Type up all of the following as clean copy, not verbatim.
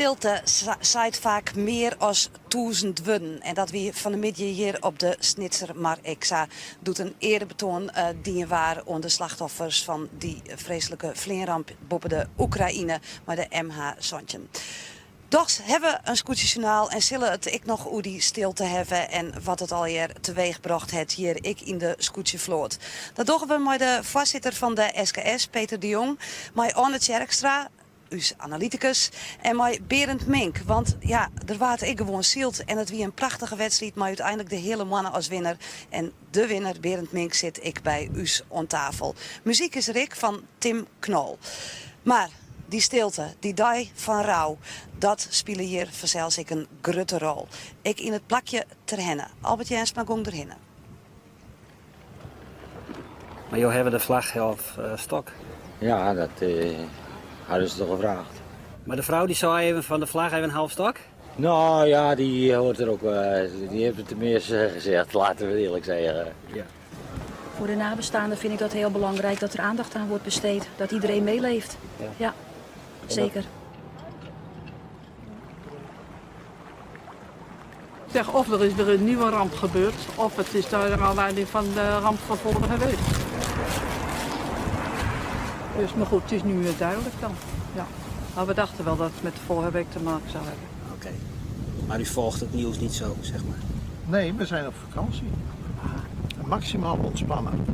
Stilte seit faak mear as tûzen wurden en dat wie fan 'e middei hjir op de Snitser Mar ek sa doe't in earebetoan dien waard oan de slachtoffers fan dy freeslike fleanramp boppe de Oekraïne mei de MH17. Dochs hawwe we in skûtsjesjoernaal en sille it ek noch oer dy stilte hawwe en wat it allegear teweechbrocht hat hjir ek yn de skûtsjefloat. Dat dogge we mei de foarsitter fan de SKS, Peter de Jong, mei Anne Tjerkstra, ús analytikus, en mei Berend Mink. Want ja, der waard ek gewoan syld en it wie in prachtige wedstriid mei úteinlik de Heale Moanne as winner. En de winner, Berend Mink, sit ek by ús oan tafel. Muzyk is der ek fan Tim Knol. Mar dy stilte, dy dei fan rou, dat spile hjir fansels ek in grutte rol. Ek yn it plakje Terherne. Albert Jensma gong derhinne. Mar jo hawwe de flach half stok. Ja, dat hadden ze toch gevraagd. Mar de frou dy sei even fan de flach even half stok? Nou ja, die hoort er ook, die heeft het tenminste gezegd, laten we eerlijk zeggen. Ja. Voor de nabestaanden vind ik dat heel belangrijk dat er aandacht aan wordt besteed. Dat iedereen meeleeft. Ja, ja zeker. Zeg, of er is weer een nieuwe ramp gebeurd, of het is naar aanleiding van de ramp van vorige week. Dus, maar goed, het is nu weer duidelijk dan. Ja. Maar we dachten wel dat het met de vorige week te maken zou hebben. Oké. Maar u volgt het nieuws niet zo, zeg maar? Nee, we zijn op vakantie. Maximaal ontspannen.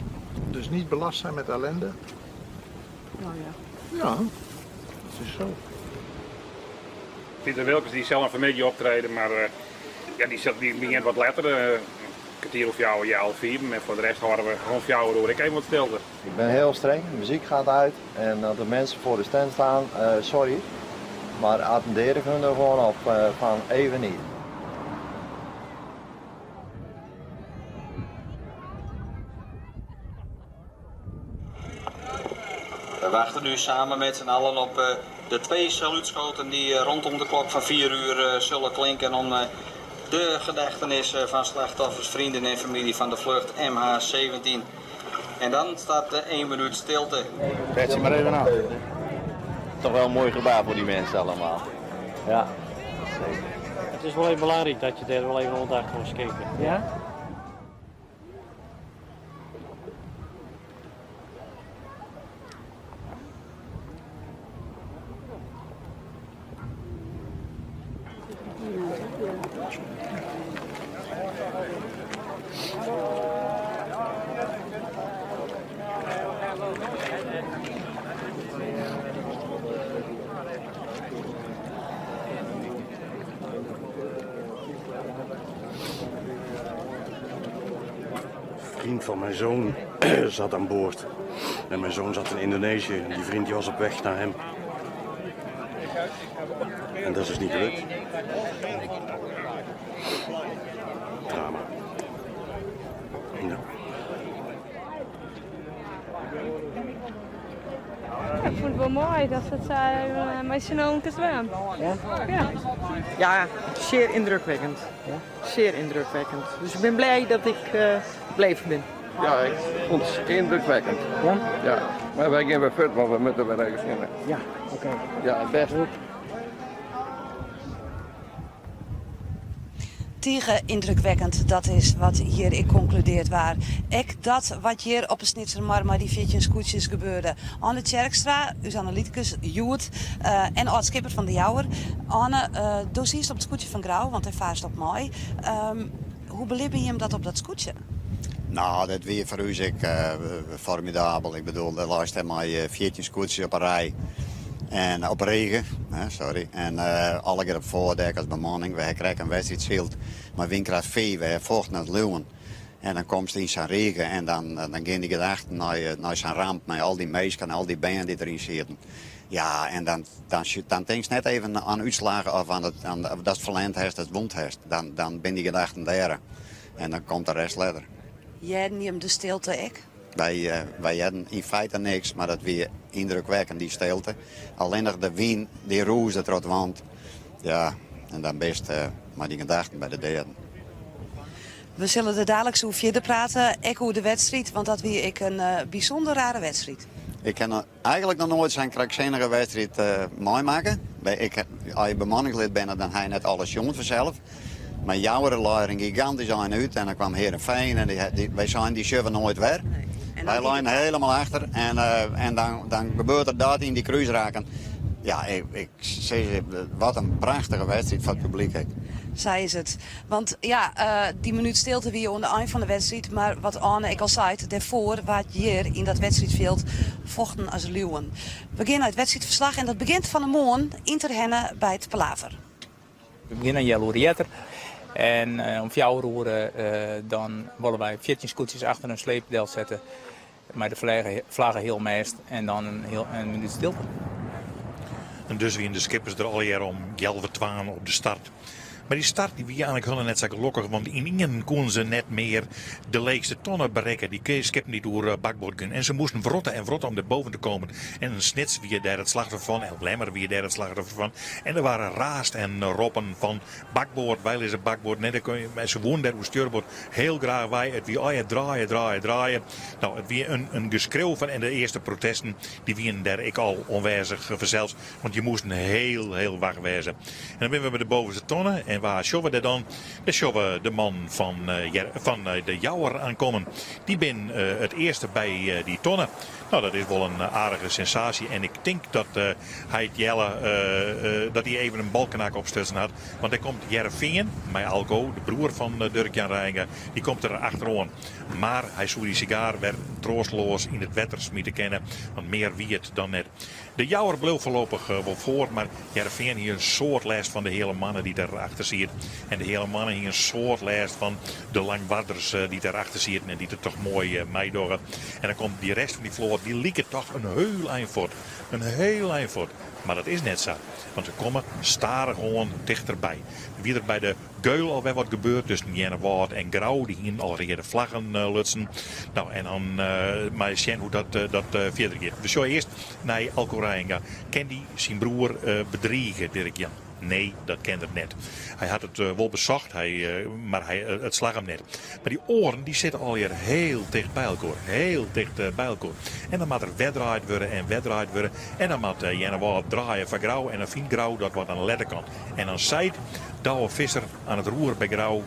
Dus niet belast zijn met ellende. Nou ja. Ja, dat is zo. Piter Wilkens dy sil noch fan 'e middei optrede, mar ja, dy sil dy begjint wat letter, in kertier oer fjouwer, healwei fiven. En foar de rest hâlde we rûn fjouwer oere ek even wat stilte. Ik ben heel streng, de muziek gaat uit en als de mensen voor de stand staan, sorry, maar attendeer ik hun er gewoon op van even niet. We wachten nu samen met z'n allen op eh, de twee saluutschoten die eh, rondom de klok van 4 uur eh, zullen klinken om de gedachtenis van slachtoffers, vrienden en familie van de vlucht MH17. En dan staat de 1 minuut stilte. Zet ze maar even af. Toch wel een mooi gebaar voor die mensen allemaal. Ja, zeker. Het is wel even belangrijk dat je daar wel even oandacht oan skinke. Ja? Vriend van mijn zoon zat aan boord. En mijn zoon zat in Indonesië. En die vriend die was op weg naar hem. En dat is dus niet gelukt. Drama. Ja. Ik fûn it wol moai dat it sa mei syn allen te dwaan. Ja? Ja. Ja, zeer indrukwekkend. Ja? Zeer indrukwekkend. Dus ik ben blij dat ik uh, bleven ben. Ja, ik vond het indrukwekkend. Ja? Ja. Maar wij gaan weer verder, want we moeten weer ergens in. Ja, oké. Ja, het beste. Tige yndrukwekkend, dat is wat hjir ek konkludeard waard. Ek dat wat hjir op 'e Snitsermar mei dy 14 skûtsjes gebeurde. Anne Tjerkstra, ús analytikus hjoed eh, en âld-skipper fan De Jouwer. Anne, uh, do siest op it skûtsje fan Grou, want dêr faarst op mei. Um, hoe belibben jim dat op dat skûtsje? Nou, dat wie foar ús ek uh, formidabel. Ik bedoel, dêr leist dêr mei 14 skûtsjes op in rij. En op rige, sorry. En uh, allegear op foardek as bemanning. We ha krekt in wedstriid syld mei wynkrêft 5. We ha fochten as liuwen. En dan komst yn sa'n rige en dan, dan gean dy gedachten nei, nei sa'n ramp, mei al dy minsken, al dy bern dy't deryn sieten. Ja, en dan, dan, dan tinkst net even oan útslaggen of oan it, oan datst ferlern hast, datst wûn hast. Dan, dan binne dy gedachten dêr. En dan komt de rest letter. Hearden jim de stilte ek? Wy, uh, wy hearden yn feite niks, mar dat wie yndrukwekkend, dy stilte. Allinnich de wyn, dy rûsde troch it want. Ja, en dan bist uh, mei dyn gedachten by de deaden. We sille der daliks oer fierder prate, ek oer de wedstriid, want dat wie ek in uh, bysûnder rare wedstriid. Ik ha eigentlik noch noait sa'n kranksinnige wedstriid uh, meimakke. Ik, as je bemanningslid binne, dan ha je net alles sjoen fansels. Mar Joure lei der in gigantysk ein út en dan kwam Heerenveen en dy, wy seinen dy sjogge we noait wer. Wy leinen helemaal achter en, en dan, dan gebeurt der dat yn dy krúsrakken. Ja, ik, ik sis, wat in prachtige wedstriid foar it publyk ek. Sa is it. Want ja, dy minút stilte wie oan de ein fan de wedstriid, mar wat Arne ek al seit, dêrfoar waard hjir yn dat wedstriidfjild fochten as liuwen. We gean nei it wedstriidferslach en dat begjint fan 'e moarn yn Terherne by it Palaver. We begjinne in healoere earder en om fjouwer oere dan wolle wy 14 skûtsjes achter in sleep delsette mei de flagge healmêst en dan in minút stilte. En dus wiene de skippers der allegear om healwei twaen op de start. Mar dy start dy wie eigenlik hielendal net sa gelokkich, want ynienen koene se net mear de leechste tonne berikke, dy skippen dy't oer bakboard giene. En se moasten wrotte en wrotte om der boven te komen. En Snits wie dêr it slachtoffer fan, en Lemmer wie dêr it slachtoffer fan. En der waard raasd en roppen fan bakboard, wy lizze bakboard. Nee, en se woene dêr oer stjurboard hiel graach wei. It wie allegear draaie, draaie, draaie. No, it wie in geskreau fan en de earste protesten dy wiene dêr ek al oanwêzich fansels, want je moasten hiel, hiel wach wêze. En dan binne we by de bovenste tonne en wa sjogge we dêr dan? Dêr sjogge we de man fan, fan de Jouwer aankommen. Dy bin it earste by dy tonne. No, dat is wol in aardige sensaasje en ik tink dat heit Jelle dat hy even in balkenak opstutsen hat. Want dêr komt Hearrenfean mei Alco, de broer fan Durk Jan Reijenga, dy komt der achteroan. Mar hy soe dy sigaar wer troasteloas yn it wetter smite kinne, want mear wie it dan net. De Jouwer bleau foarlopich wol foar, mar Hearrenfean hie in soad lêst fan de Heale Moanne dy't der achter siet. En de Heale Moanne hie in soad lêst fan de Langwarders dy't der achter sieten en dy't it toch moai meidogge. En dan komt dy rest fan dy float, dy liket toch in heul ein fuort. In heul ein fuort. Mar dat is net sa, want se komme stadichoan tichterby. Wie der by de Geul al wer wat gebeurd tusken Earnewâld en Grou. Dy hienen al reade flaggen lutsen. No, en dan mar ris sjen hoe't dat, dat fierder giet. We sjogge earst nei Alco Reijenga. Kin dy syn broer bedrige, Dirk Jan? Nee, dat kin er net. Hy hat it wol besocht, hy, mar hy, it slagge him net. Mar dy oaren dy sitte allegear hiel ticht by elkoar. Hiel ticht by elkoar. En dan moat der wer draaid wurde en wer draaid wurde. En dan moat Earnewâld draaie foar Grou en dan fynt Grou dat wat aan de lette kant. En dan seit Douwe Visser aan it roer by Grou.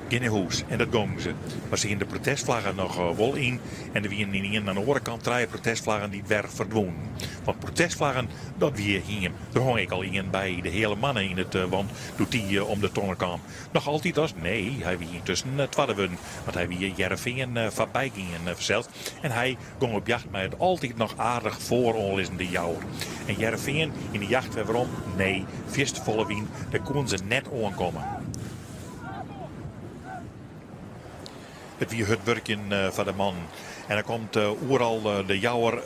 Gean nei hûs. En dat gongen se. Mar se hienen de protestflaggen noch wol yn. En der wienen ynienen oan de oare kant trije protestflaggen dy't wer ferdwûnen. Want protestflaggen, dat wie hiem. Der hong ek al ien by de Heale Moanne yn it want doe't dy om de tonne kaam. Noch altyd as? Nee, hy wie yntusken twadde wurden, want hy wie Hearrenfean foarby gien fansels. En hy gong op jacht mei it altyd noch aardich foaroanlizzende Jouwer. En Hearrenfean yn de jacht wer werom? Nee, fierste folle wyn, dêr koenen se net oankomme. It wie hurd wurkjen foar de mannen. En dan komt oeral de Jouwer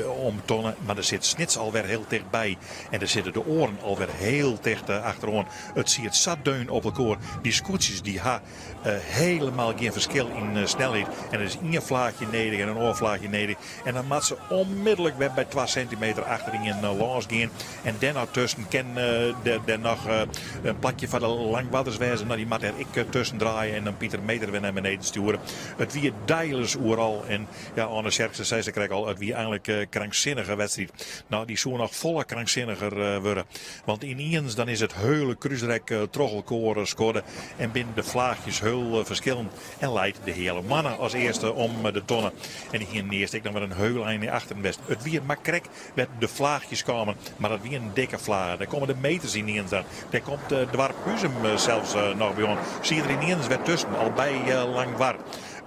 om tonne, mar der sit Snits alwer hiel tichtby. En der sitte de oaren alwer hiel ticht achteroan. It siet sa deun op elkoar. Dy skûtsjes dy ha helemaal gjin ferskil yn snelheid. En der is ien flaachje nedich en in oar flaachje nedich. En dan moat se onmiddellik wer by 2 sintimeter achterien lâns gean. En dêrnei tusken kin der noch in plakje foar de Langwarders wêze. No, dy moat dêr ek tusken draaie en dan Pieter Meter wer nei beneden stjoere. It wie deilis oeral. En ja, Arne Sjerkse sei se krekt al, it wie eigenlik in kranksinnige wedstriid. No, dy soe noch folle kranksinnige wurde. Want yniens dan is it heule krúsrek troch elkoar skodde en binne de flaachjes heul ferskillend. En leit de Heale Moanne as earste om de tonne. En dy hienen earst ek noch wer in heul ein nei achteren west. It wie mar krekt wêr't de flaachjes kamen, mar dat wienen dikke flagen. Dêr komme de meters yniens aan. Dêr komt doarp Huzum sels noch by oan. Siet der yniens wer tusken, al by Langwar.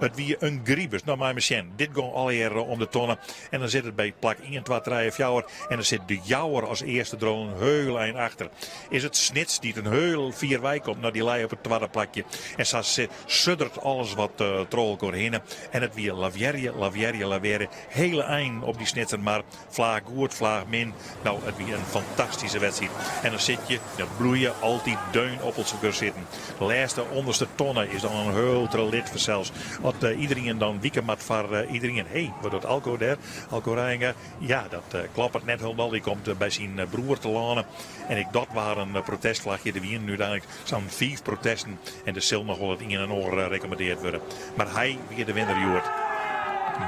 It wie in gribus. No mei me sjen. Dit gong allegear om de tonne. En dan sit it by plak ien, twa, trije, fjouwer. En dan sit de Jouwer as earste der al in heul ein achter. Is it Snits dy't in heul fier wei komt? No, dy lei op it twadde plakje. En sa suddert alles wat troch elkoar hinne. En it wie lavearje, lavearje, lavearje. Hele ein op dy Snitser mar. Flaach goed, flaach min. No, it wie in fantastyske wedstriid. En dan sit je, dan bliuwe je altyd deun op elkoar sitten. De lêste ûnderste tonne is dan in heul trelit fansels. As iderien dan wike moat foar iderien. Hé, wat docht Alco dêr? Alco Reijenga, ja, dat kloppet net hielendal. Dy komt by syn broer telâne. En ek dat waard in protestflachje. Der wienen úteinlik sa'n fiif protesten en der sil noch wol it ien en oar rekommandeard wurde. Mar hy wie de winner hjoed.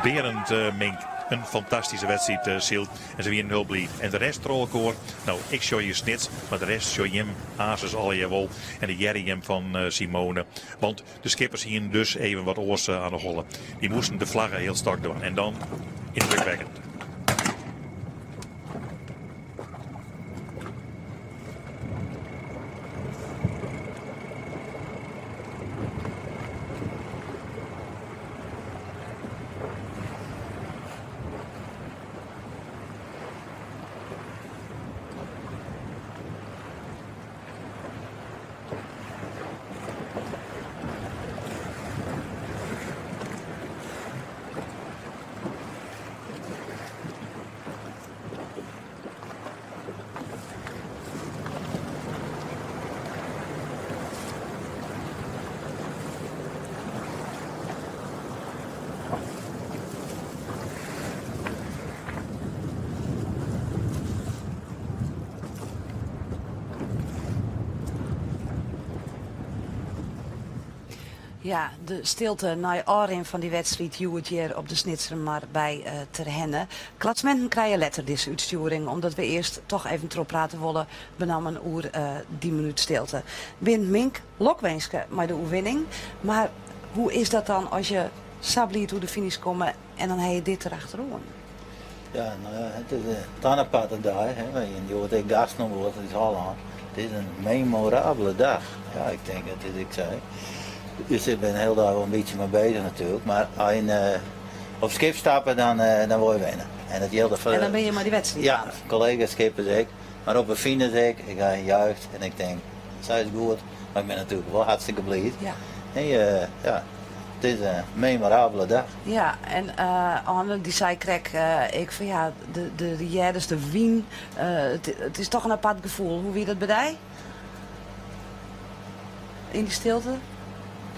Berend Mink, in fantastyske wedstriid syld en se wienen hiel bliid. En de rest troch elkoar, no ik sjoch hjir Snits, mar de rest sjoch jim aansens allegear wol. En de hearre jim fan Simone. Want de skippers hienen dus even wat oars aan de holle. Dy moasten de flagge healstok dwaan en dan yndrukwekkend. Ja, de stilte nei ôfrin fan dy wedstriid hjoed hjir op de Snitsermar by Terherne. Klasseminten krije letter dizze útstjoering, omdat we earst toch even trochprate wolle, benammen oer dy minút stilte. Berend Mink, lokwinske mei de oerwinning. Mar hoe is dat dan as je sa bliid oer de finish komme en dan ha je dit derachteroan? Ja, no ja, it is in tan aparte dei. Hè. Wy hiene hjoed ek gasten oan board út Hollân. It is in memorabele dag. Ja, ik tink dat is ik sei. Dus ik bin de hiele dei wol in bytsje mei beuzich natuerlik. Mar as je op skip stappe, dan, dan wol je winne. En dat jildt foar En dan binne je mei dy wedstriid Ja, kollega skippers ek. Mar op de finish ek. Ik ha juicht en ik tink, sa is it goed. Mar ik bin natuerlik wol hartstikke bliid. Ja. En, ja, it is in memorabele dag. Ja, en Anne dy sei krekt ek fan ja, de, de, de earders, de wyn, it is toch in apart gefoel. Hoe wie dat by dy? Yn dy stilte?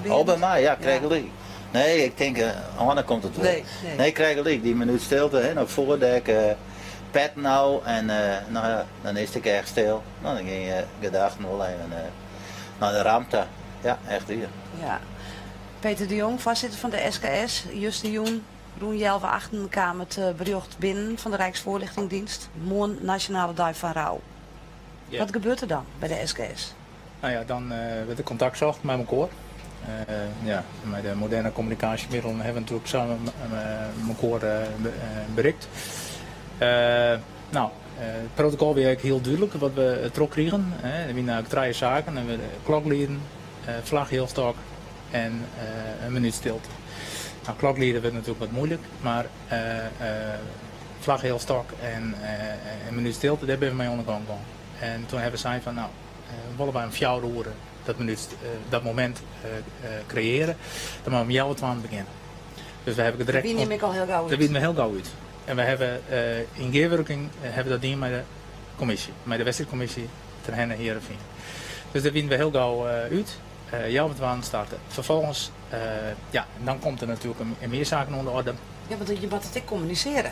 Oh, by my, ja, krekt gelyk. Nee, ik tink, Anne komt it wol. Nee, nee. Nee, krekt gelyk. Dy minút stilte, hè, op foardek, pet no en no ja, dan is it ek echt stil. No, dan gean je gedachten wol even nei de ramp ta. Ja, echt wier. Ja. Peter de Jong, foarsitter fan de SKS, Justerjûn rûn healwei achten kaam it berjocht binnen fan de Rijksvoorlichtingsdienst. Moarn Nasjonale Dei fan Rou. Ja. Wat gebeurt der dan by de SKS? No ja, dan wurdt der kontakt socht mei mekoar. Ja, mei de moderne kommunikaasjemiddelen hawwe we natuerlik sa mekoar berikt. No, it protokol wie ek hiel dúdlik wat we trochkrigen. Der wiene eigentlik trije saken. Kloklieden, flagge healstok en in minút stilte. No, kloklieden wurdt natuerlik wat muoilik, mar flagge healstok en in minút stilte, dêr binne we mei oan de gong gong. En toen hawwe we sein fan, no, wolle wy om fjouwer oere dat minút, dat momint kreëarje, dan moatte we om healwei twaen begjinne. Dus we hawwe direkt. Dêr wiene jim ek al hiel gau út. Dêr wiene we hiel gau út. En we hawwe yn gearwurking hawwe we dat dien mei de kommisje, mei de wedstriidkommisje Terherne Hearrenfean. Dus dêr wiene we hiel gau út. Healwei twaen starte. Ferfolgens, ja, dan komt der natuerlik in mear saken oan de orde. Ja, want je moatte it ek kommunisearje.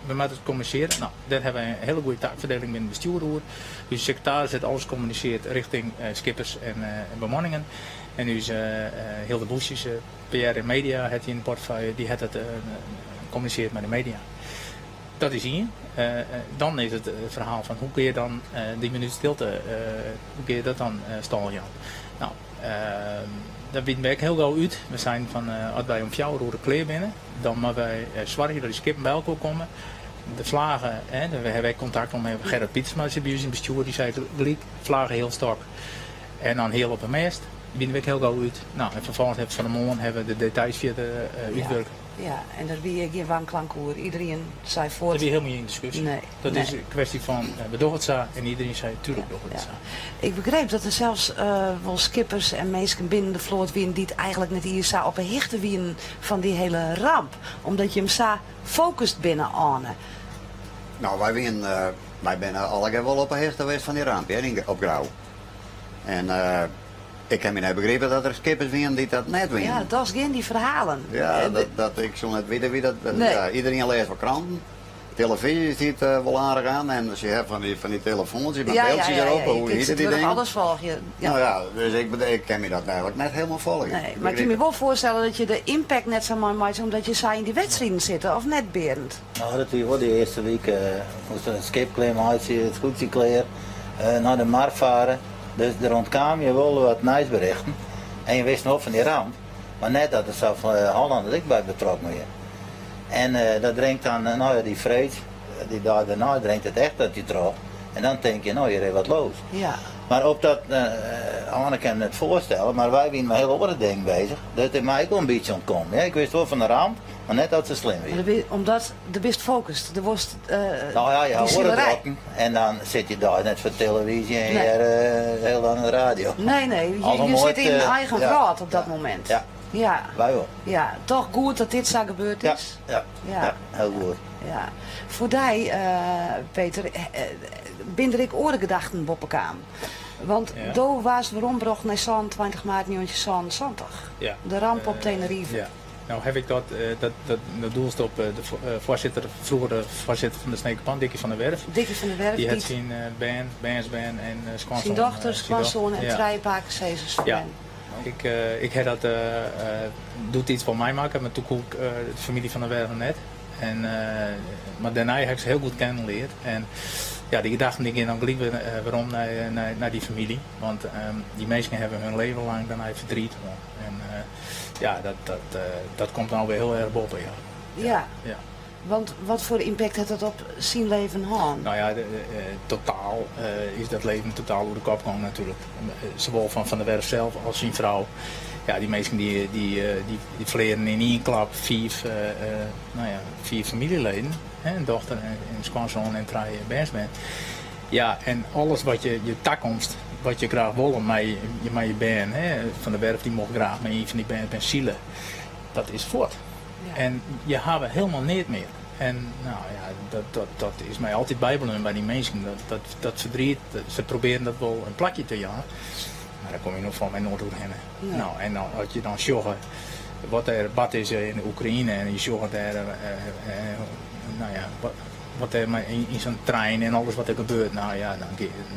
We moatte it kommunisearje. No, dêr hawwe wy in hiele goede taakferdieling binnen it bestjoer oer. Us sekretaris hat alles kommuniseard richting skippers en bemanningen. En ús Hilde Boesjes, PR en media, hat yn de portefeuille, dy hat it kommuniseard mei de media. Dat is ien. Dan is it ferhaal fan hoe kinne je dan dy minút stilte, hoe kinne je dat dan stâl jaan? No, dat wiene we ek hiel gau út. We seinen fan as wy om fjouwer oere klear binne, dan moatte wy soargje dat dy skippen by elkoar komme. De flage, hè, we hawwe ek kontakt mei Gerrit Pietersma, dy sit by ús yn it bestjoer, dy sei gelyk, flage healstok en dan heal op 'e mêst. Wiene we ek hiel gau út. No, en ferfolgens hawwe we fan 'e moarn hawwe we de details fierder útwurke. Ja, en der wie gjin wanklank oer. Iderien sei fuort. Der wie helemaal gjin diskusje. Nee, Dat nee. is in kwestie fan we dogge it sa en iderien sei tuurlijk dogge we it sa. Ik begreep dat der sels wol skippers en minsken binnen de float wienen dy't eigenlik net iens sa op 'e hichte wienen fan dy hele ramp. Omdat jim sa focust binne, Anne. No, wy wienen, wy binne allegear wol op 'e hichte west fan dy ramp, hear, op Grou. En. Ik kin my net begripe dat der skippers wienen dy't dat net wienen. Ja, dochs gean dy ferhalen. Ja, dat, dat, ik soe net witte wie dat. Nee. Ja, iedereen lêst wol kranten. Telefyzje stiet wol aardich oan en se ha fan dy, fan dy telefoans mei Ja, ja, byldsjes ja, ja. derop, Je hoe kunt hjit dy tsjintwurdich dingen? alles folgje. Ja. Nou ja, dus ik, ik kin my dat eigenlik net hielendal folgje. Nee, mar ik kin my wol foarstelle dat je de impact net sa meimeitsje omdat je sa yn dy wedstriden sitte, of net Berend? No, dat wie wol de earste wike. Moast it skip klear meitsje, it skûtsje klear, nei de mar fare. Dus der ûntkaam je wol wat nijsberichten. En je wisten wol fan dy ramp, mar net dat der safolle Hollanners ek by betrokken wie. En dat dringt dan, no ja, dy freed, dy dei dêrnei dringt it echt dat je troch. En dan tink je, no, hjir is wat los. Ja. Mar op dat, Anne kin it net foarstelle, mar wy wiene mei hiele oare dingen bezich. Dat is my ek wol in bytsje ûntkommen. Ja, ik wist wol fan de ramp, mar net dat se slim wie. Mar omdat do bist fokust, do wolst No ja, je dy ha oare silerij. drokken en dan sit je deis net foar de televyzje en je Nee. hearre hiel dan de radio. Nee, nee, Al je, je nooit, sit yn eh, eigen ja, wrâld op dat momint. Ja. Ja. Wy wol. Ja, toch goed dat dit sa gebeurd is. Ja, Ja. ja, hiel goed. Ja. Foar dy, Peter, binne der ek oare gedachten boppe kaam? Want Ja. do waardst werombrocht nei 27 maart 1977. Ja. De ramp op Tenerife. Ja. Nou heb ik dat, dat, dat, dat doelst op de foarsitter, froegere foarsitter fan de Sneker Pan, Dikkie van der Werf. Dikkie van der Werf, Dy hat dy't- syn bern, bernsbern en skoansoan. Syn dochter, syn skoansoan en ja. trije pakesizzers Ja. ferlern. Ik, ik ha dat doetiids wol meimakke, mar doe koe ik de famylje Van der Werf noch net. En, mar dêrnei ha ik se hiel goed kennen leard. En ja, dy gedachten dy gean dan gelyk wer werom nei, nei, nei dy famylje. Want dy minsken hawwe hun leven lang dêrnei ferdriet hân. En ja, dat, dat, dat komt dan wer hiel erch boppe, ja. Ja. Ja. Want wat foar impact hat dat op syn leven hân? Nou ja, de, totaal is dat leven totaal oer de kop gong natuerlik. Sawol fan Van der Werf sels as syn frou. Ja, dy minsken dy, dy, dy, dy ferlearen yn ien klap fiif, nou ja, fiif famyljeleden. Hè, in dochter en in skoansoan en trije bernsbern. Ja, en alles wat je, je takomst, wat je graach wolle mei, mei je bern. Hè. Van der Werf dy mocht graach mei ien fan dy bern sile. Dat is fuort. En je hawwe hielendal neat mear. En nou ja, dat, dat, dat is my altyd bybleaun by dy minsken. Dat, dat, dat ferdriet, se probearje dat wol in plakje te jaan. Mar dêr komme je noch fan my noait oerhinne. Nee. Nou, en dan, as je dan sjogge wat der bard is yn de Oekraïne en je sjogge dêr, nou ja, wat, wat der mei yn, yn sa'n trein en alles wat der gebeurt, nou ja, dan,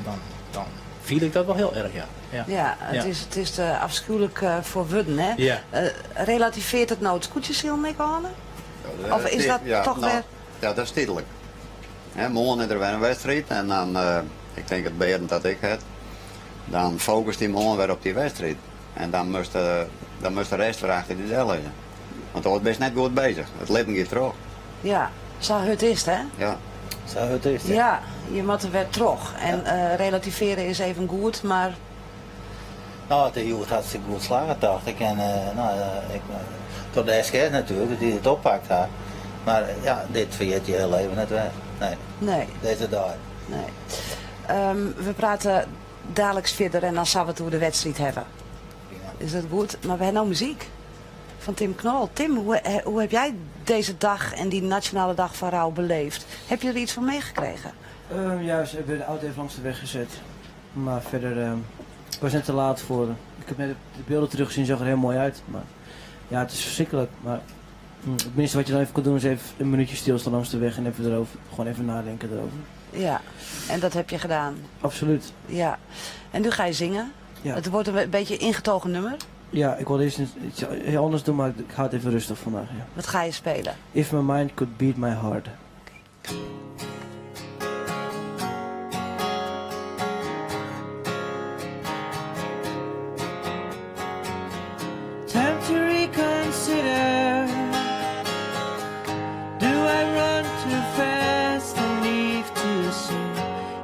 dan, dan fiel ik dat wol hiel erch, ja. Ja, Ja, it Ja. is, it is te afskuwlik foar wurden, hè? Ja. Relativearret it no it skûtsjesilen ek, Anne? Of is dat Ja, toch nou, wer... Ja, dat is tydlik. Hè, moarn is der wer in wedstriid en dan, ik tink it Berend dat ek hat, dan fokust dy moarn wer op dy wedstriid. En dan moatst, dan moatst de rest wer achter dy dellizze. Want oars bist net goed bezich. It libben giet troch. Ja, sa hurd is it, hè? Ja. Sa hurd is it. Ja, je moatte wer troch. En relativearje is even goed, mar... Nou, it is hjoed hartstikke goed slagge, tocht ik. En nou, ik, troch de SKS natuerlik, dat dy it oppakt ha. Mar ja, dit ferjit je hiel leven net wer. Nee. Nee. Dizze dei. Nee. We prate daliks fierder en dan sille we it oer de wedstriid hawwe. Is dat goed? Mar we hawwe no muzyk fan Tim Knol. Tim, hoe, hoe heb jij deze dag en die Nationale Dag van Rouw beleefd? Heb je er iets van meegekregen? Ja, ze hebben de auto even langs de weg gezet. Maar verder, ik was net te laat voor. Ik heb net de beelden teruggezien, zag er heel mooi uit. Maar ja, het is verschrikkelijk. Maar het minste wat je dan even kan doen is even een minuutje stilstaan langs de weg en even erover, gewoon even nadenken erover. Ja, en dat heb je gedaan? Absoluut. Ja. En nu ga je zingen? Ja. Het wordt een beetje ingetogen nummer. Ja, ik wilde eerst iets heel anders doen, maar ik hou het even rustig vandaag. Ja. Wat ga je spelen? If My Mind Could Beat My Heart. Time to reconsider. Do I run too fast and leave too soon?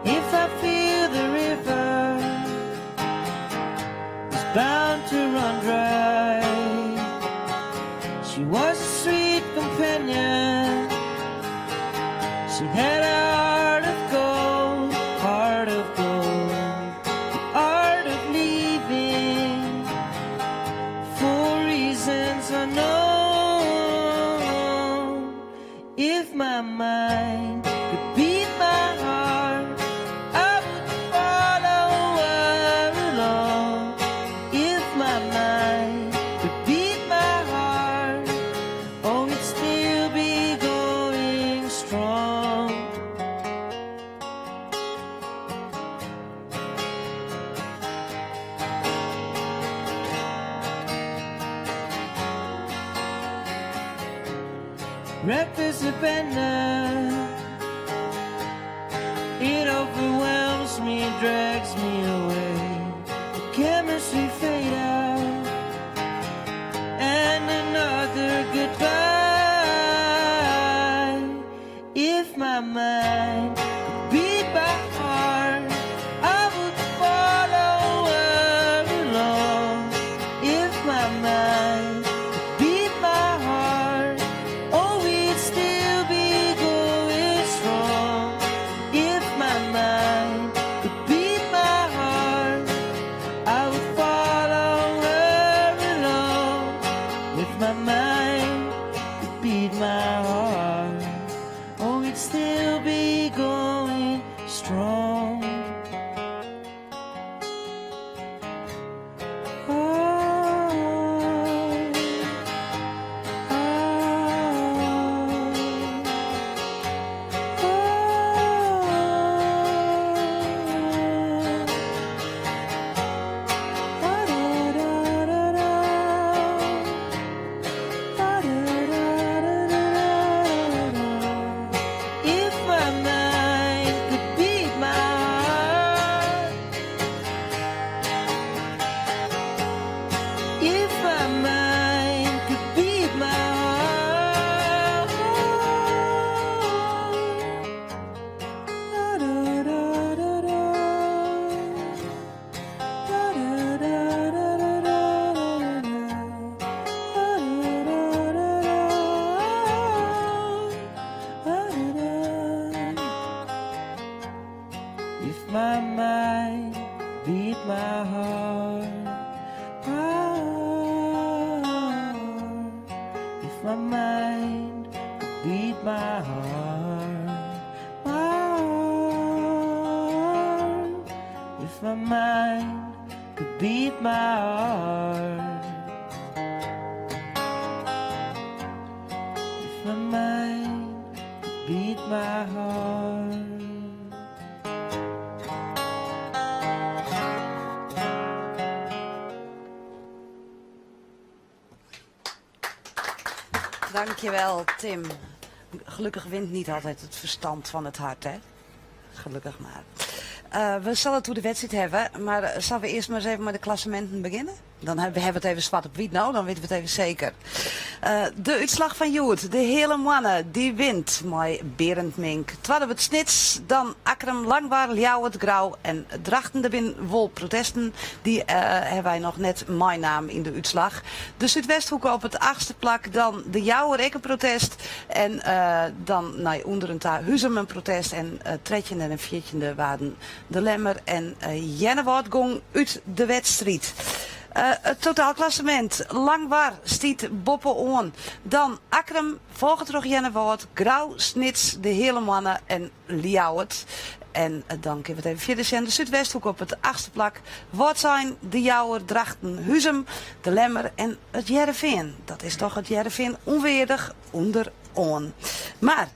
If I feel the river is bound to run dry. She was a sweet companion. She had a heart of gold, heart of gold. The art of leaving for reasons unknown. If my mind could beat my heart, I would follow her along. Reckless abandon. It overwhelms me, drags me away. The chemistry fade out, and another goodbye. If my mind could beat my heart, I would follow her along. If my mind could beat my heart, oh, we'd still be going strong. If my mind could beat my heart, I would follow her along. If my mind could beat my heart, oh, we'd still be going strong. Oh, oh, If my mind could beat my heart, if my mind could beat my heart, da da da da da, da da da da da da da da da da. If my mind beat my heart, heart. If my mind could beat my heart, my heart. If my mind could beat my heart. If my mind could beat my heart. Dankjewel, Tim. Gelukkig wint niet altijd het verstand van het hart, hè? Gelukkig maar. Uh, we zullen het oer de wedstrijd hebben, maar uh, zullen we eerst maar eens even met de klassementen beginnen? Dan hebben we het even zwart op wit nou, dan weten we het even zeker. Uh, de útslach fan hjoed, de Heale Moanne, dy wint mei Berend Mink. Twadde wurdt Snits, dan Akkrum, Langwar, Ljouwert, Grou en Drachten. Der binne wol protesten, dy uh, hawwe wy noch net meinaam yn de útslach. De Súdwesthoeke op it achtste plak, dan de Jouwer ek in protest. En uh, dan nei ûnderen ta Huzum in protest. En uh, trettjinde en fjirtjinde waarden de Lemmer en uh, Earnewâld gong út de wedstriid. Uh, it totaalklassemint. Langwar stiet boppe-oan. Dan Akkrum, folge troch Earnewâld, Grou, Snits, de Heale Moanne en Ljouwert. En dan kinne we it even fierder sjen. De Súdwesthoek op it achtste plak. Wâldsein, De Jouwer, Drachten, Huzum, De Lemmer en it Hearrenfean. Dat is toch it Hearrenfean ûnweardich ûnderoan. Mar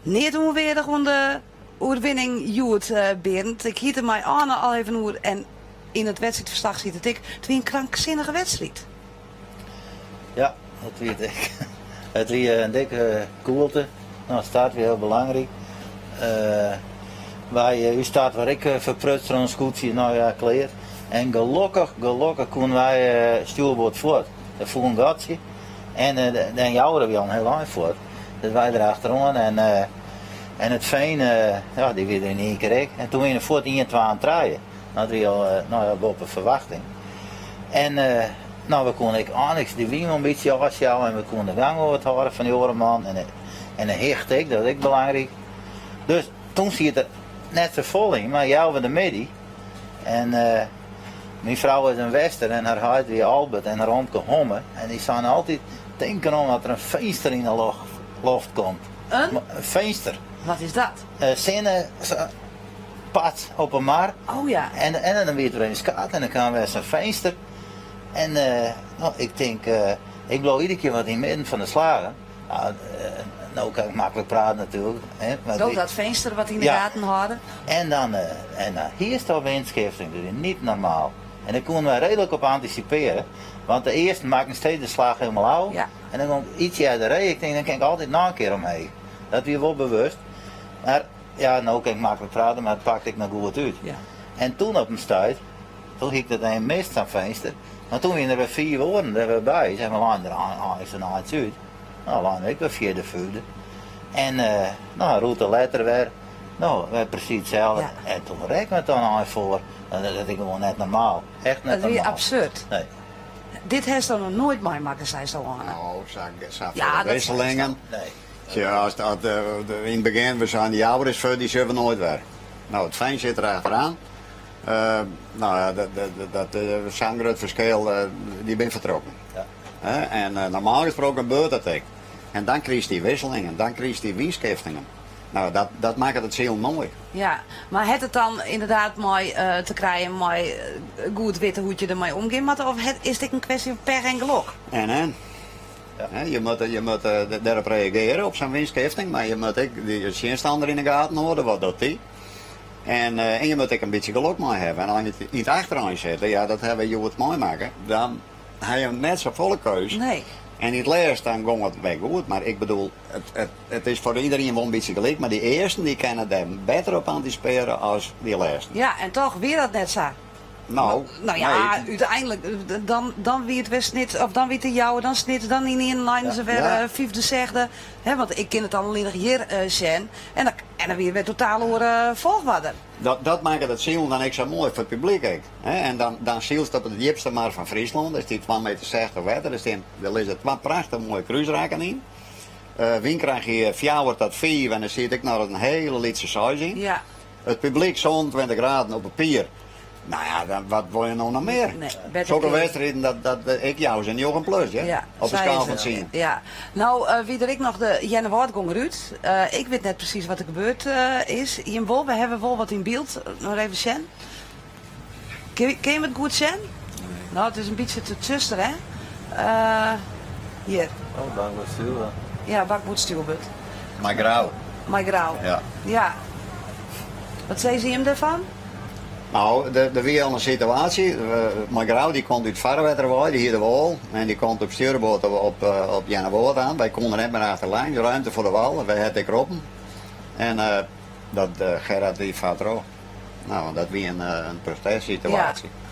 neat ûnweardich oan de oerwinning hjoed, uh, Berend. Ik hie it der mei Arne al even oer en yn it wedstriidferslach siet it ek. It wie in kranksinnige wedstriid. Ja, dat wie it ek. It wie in dikke koelte. Nou, start wie hiel belangryk. Uh, wy, ús start waard ek ferprutst troch in skûtsje, nou ja, klear. En gelokkich, gelokkich koenen wy uh, stjoerboard fuort. Der foel in gatsje. En uh, de Jouwer wie al in hiel ein fuort. Dus wy der achteroan en, uh, en it Fean, uh, ja, dy wie der yn ien kear ek. En toen wiene we fuort 1, 2 en 3. Dat wie al uh, nou ja, boppe ferwachting. En uh, nou, we koenen ek einliks de wyn in bytsje ôfsjouwe en we koenen de gang wol wat hâlde fan dy oare man. En de, en de hichte ek, dat is ek belangryk. Dus toen siet der net safolle yn, mar healwei de middei. En uh, myn frou is in Wester en har heit wie Albert en har omke Homme. En dy seine altyd, tink derom dat der in finster yn de loft, loft komt. In? In finster. Wat is dat? Uh, sinne, pats op 'e mar. Oh ja. En, en dan wie it wer even skaad en dan kaam wer sa'n finster. En uh, nou, ik tink, uh, ik bliuw iedere kear wat yn it midden fan de slagen. Nou, no kin ik maklik prate natuerlik. Hè, mar Doch dat finster wat yn de Ja. gaten hâlde. En dan, uh, en dan hiest al windskifting, dat is niet normaal. En dêr koenen wy reedlik op antisipearje, want de earsten makken steeds de slach hielendal ôf. Ja. En dan gong ik iets earder ree. Ik tink, dan kin ik altyd noch in kear omheech. Dat wie wol bewust. Mar ja, no kin ik maklik prate, mar it pakte ek noch goed út. En toen op in stuit, toen hie ik dat even mist, sa'n finster. Mar toen wiene der wer fiif oaren der wer by. Zeg maar, leinen der eins in eintsje út. No, leinen ik wer fjirde, fiifde. En no, in rûte letter wer, no, wer presys itselde. En toen rekke we it dan ein foar. Dat is gewoan net normaal. Echt net Dat wie normaal. absurd. Nee. Dit hast do noch noait meimakke, seisto Anne. No, sa, sa Ja, dat wisselingen. Nee. Ja, as, as, yn it begjin, we seinen de Jouwer is fuort, dy sjogge we noait wer. No, it Fean sit der achteraan. Uh, no ja, dat, dat, dat is sa'n grut ferskil, uh, dy binne fertrokken. Ja. En uh, normaal gesproken gebeurt dat ek. En dan krijst dy wisselingen, dan krijst dy wynskiftingen. No, dat, dat makket it silen moai. Ja, mar hat it dan ynderdaad mei te krijen mei goed witte hoe't je dermei omgean moatte of is it ek in kwestje fan pech en gelok? En en. Je moatte, je moatte dêrop reagearje op sa'n wynskifting, mar je moatte ek de tsjinstanner yn de gaten hâlde, wat docht dy? En, en je moatte ek in bytsje gelok mei hawwe. En as je yn it achterein sitte, ja, dat hawwe we hjoed meimakke, dan ha je net safolle keus. Nee. En yn it lêst dan gong it wer goed, mar ik bedoel, it, it, it is foar iderien wol in bytsje gelyk, mar dy earsten dy kinne dêr better op antisipearje as dy lêsten. Ja, en toch wie dat net sa. No, Nou ja, nee. úteinlik, dan, dan wie it wer Snits, of dan wie it de Jouwer, dan Snits, dan ynienen leinen se wer Ja. eh, fyfde, sechde. Hè, want ik kin it allinnich hjir eh, sjen. En dan, en dan wie it wer totaal oare folchoarder. Dat, dat makket it silen dan ek sa moai foar it publyk ek. Hè? En dan, dan sylst op it djipste mar fan Fryslân, dêr stiet 2 meter 60 wetter, dêr stean, dêr lizze twa prachtich moaie krúsrakken yn. Uh, wynkracht hie fjouwer tot fiif en der siet ek noch in hiele lytse seis yn. Ja. It publyk 27 graden op 'e pier. Nou ja, dan, wat wol je no noch mear? Nee, better Sokke kin. wedstriden, dat, dat, ik jou se njoggen plus, hè? Ja, Op de sa skaal is fan it. tsien. Ja. No eh, wie der ek noch de Earnewâld gong derút. Eh, ik wit net presys wat der gebeurd eh, is. Jim wol, we hawwe wol wat yn byld. Noch even sjen. Kin, kin je it goed sjen? No, it is in bytsje te tsjuster, hè? Eh, hjir. Oh, bakboard stjoerboard. Ja, bakboard stjoerboard. Mei Grou. Mei Grou. Ja. Ja. Wat sizze jim dêrfan? No, der wie al in situaasje. Mei Grou dy komt út farwetter wei, dy hie de wâl. En dy komt op stjoerboard op, op, op Earnewâld oan. Wy koene net mear achterlijn, ruimte foar de wâl. Wy hat ek roppen. En uh, dat uh, Gerard dy fart derôf. No, dat wie in, in protestsituaasje. Ja.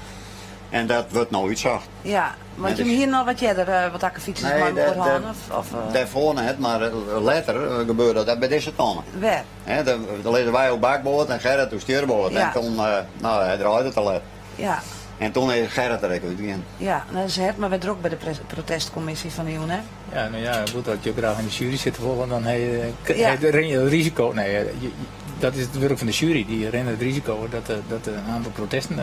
En dat wurdt no útsocht. Ja, want jim hiene al wat earder uh, wat akkefytsjes Nee, mei dêr- mekoar hân? dêr- Of, of, uh, Dêrfoar net, mar letter gebeurde dat by dizze tonne. Wêr? Hè, dan dan lizze wy op bakboard en Gerrit op stjoerboard. Ja. En toen, uh, no, hy draaide te let. Ja, En toen is Gerrit der ek útgien. ja. Dan is het mar wer drok by de protestkommisje fan de jûn, hè? Ja, no ja, goed, as je graach yn de sjuery sitte wolle, dan ha je, Ja. rinne je it risiko. Nee, je- dat is it wurk fan de sjuery. Dy rinne it risiko dat, dat in oantal protesten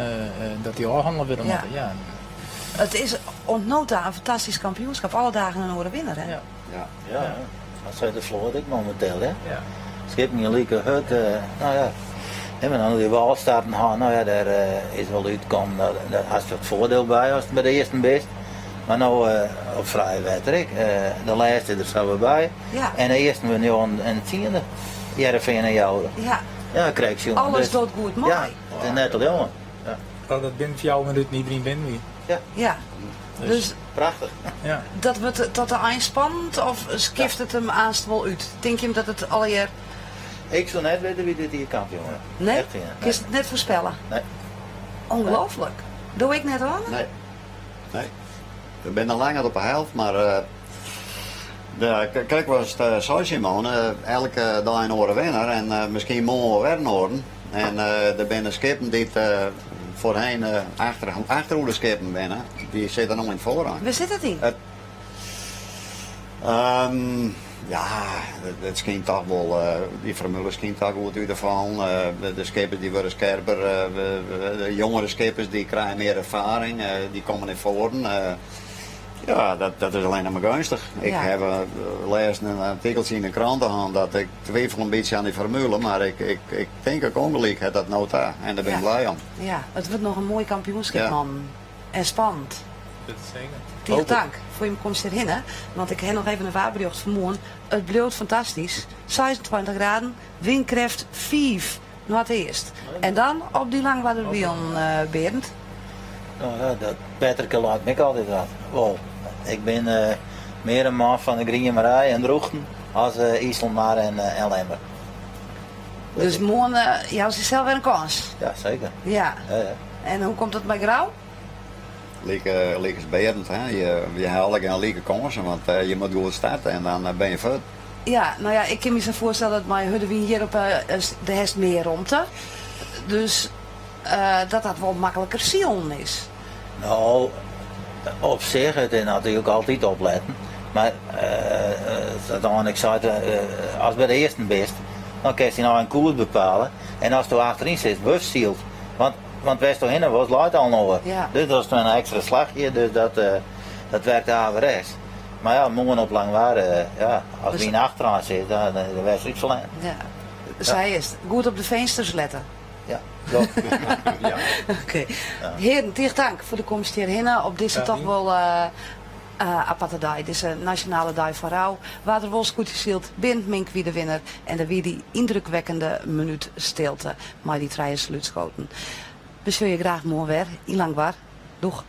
dat dy ôfhannele wurde Ja. moatte. Ja. It is oant no ta in fantastysk kampioenskip. Alle dagen in oare winner, hè? Ja. Ja. Ja, dat sei de float ek mominteel, hè? Ja. Skippen je like hurd, eh, no ja. Hè, mar dan dy wâlstarten hân, no ja, dêr eh, is wol útkommen, dat, dat hast wat foardiel by ast by de earsten bist. Mar no eh, op frij wetter ek, eh, de lêste is der sa wer by. Ja. En de earsten wurde njoggen en de tsiende, Hearrenfean en Joure. Ja. Ja, krekt sjoen. Alles Dus- docht goed mei. Ja, it is net te leauwen. Ja. Oh, dat binnen 4 minuten iedereen binnen wie. Ja. Ja. Dus Prachtich. Ja. dat wurdt tot de ein spannend of skift it him aanst wol út? Tinke jim dat it allegear... Ik soe net witte wie dit jier kampioen wurdt. Nee? Echt, ja. Nee. Kinst it net foarspelle? Nee. Ongelooflik. Doe ik net oan? Nee. Nee. We binne noch lang net op de helte, mar uh, de, krekt was it uh, sei Simone, uh, elke dei in oare winner en uh, miskien moarn wer in oaren. En uh, der binne skippen dy't uh, foarhinne uh, achter, achterhoedeskippen binne, dy sitte no yn it foarein. Wêr sit it yn? It, um, ja, it, it skynt toch wol, uh, dy formule skynt toch goed út te fallen. Uh, de, de skippers dy wurde skerper, uh, de, de jongere skippers dy krije mear erfaring, uh, dy komme nei foaren. Uh, ja, dat, dat is allinnich mar geunstich. Ik Ja. ha uh, lêzen in artikeltsje yn de krante hân dat ik twifel in bytsje oan dy formule, mar ik, ik, ik tink ek ûngelyk hat dat no ta en dêr bin ik Ja. blij om. Ja, it wurdt noch in moai kampioenskip, Ja. man. En spannend. Dat is seker. Tige tank foar jim komst hjirhinne. Want ik ha noch even in waarberjocht fan moarn. It bliuwt fantastysk. 26 graden, wynkrêft 5 noardeast. En dan op dy Langwarderwielen, uh, Berend. No ja, dat wetterke leit my altyd wat. Wol, ik bin eh, mear in man fan de griemerij en Drachten as Iselmar en Lemmer. Dus moarn joust dysels wer in kâns? Ja, seker. Ja. Ja, ja. En hoe komt it mei Grou? Like, like as Berend, hè. Je, je ha allegear like kânsen, want je moatte goed starte en dan binne je fuort. Ja, no ja, ik kin my sa foarstelle dat mei hurde wyn hjir op de hast mear romte. Dus dat dat wol makliker silen is. No, op sich, it is natuerlik altyd opletten. Mar sa't ik sei, ast by de earsten bist, dan kinst dyn eigen koers bepale. En asto achteryn sitst, wurdst syld. Want, want wêr'tsto hinne wolst, leit al in oar. Ja. Dus dat is in ekstra slachje, dus dat, dat werkt averechts. Mar ja, moarn op Langwar, ja, as Dus- wyn achteraan sit, dan de wedstriid ferlern. Ja. Sa is it. Goed op de finsters lette. Ja. Oké. Hearen, tige tank foar de komst hjirhinne op dizze toch wol aparte dei, dizze nasjonale dei fan rou. Wa't der wol skûtsje sylt, Berend Mink wie de winner en der wie dy yndrukwekkende minút stilte mei dy trije salútskoten. We sjogge je graach moarn wer yn Langwar. Doeg!